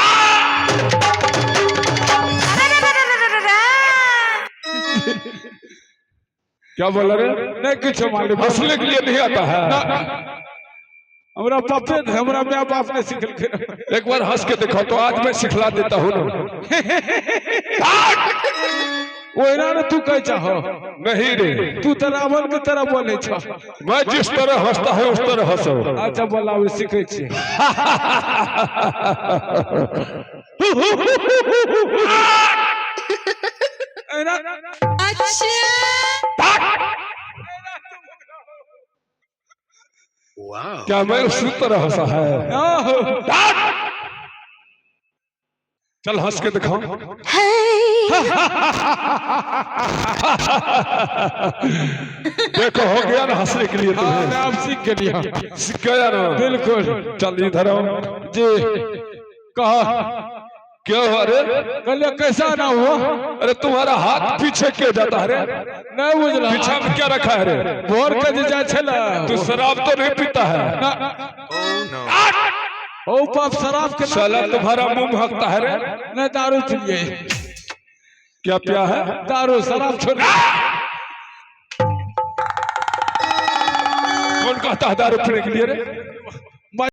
क्या बोला रे? नहीं किछो मालूम। हंसने के लिए नहीं आता है? हमरा पप्पे थे, हमरा my बाप ने सिखलकै। एक बार हंस के दिखाओ तो आज मैं सिखला देता हूँ ना। ओहिना ने तू कहै छहो। नहीं रे। तू तऽ रावण के तरह बोलै छह। मैं जिस तरह हंसता हूँ उस तरह हंसो। अच्छा बोलाबै, सीखै छियै। एना। अच्छा। क्या मैं उसी तरह हंसा है? आहो। चल हंस के दिखाओ। देखो हो गया ना हंसने के लिए हाँ, तुम्हें। मैं अब सीख के लिया। सीख गया ना? बिल्कुल। चल इधर आओ। जी कहा। क्यों हुआ रे? कल कैसा ना हुआ? अरे तुम्हारा हाथ पीछे क्यों जाता है रे? नहीं बुझला। पीछे में क्या रखा है रे? भोर के जे जाय छला। तू शराब तो नहीं पीता है? ना। ओ बाप, शराब के नाम। साला तुम्हारा मुंह महकता है रे। नहीं, दारू पिलिए। क्या पिया है? दारू, शराब छोड़। कौन कहता है दारू पीने के लिए रे?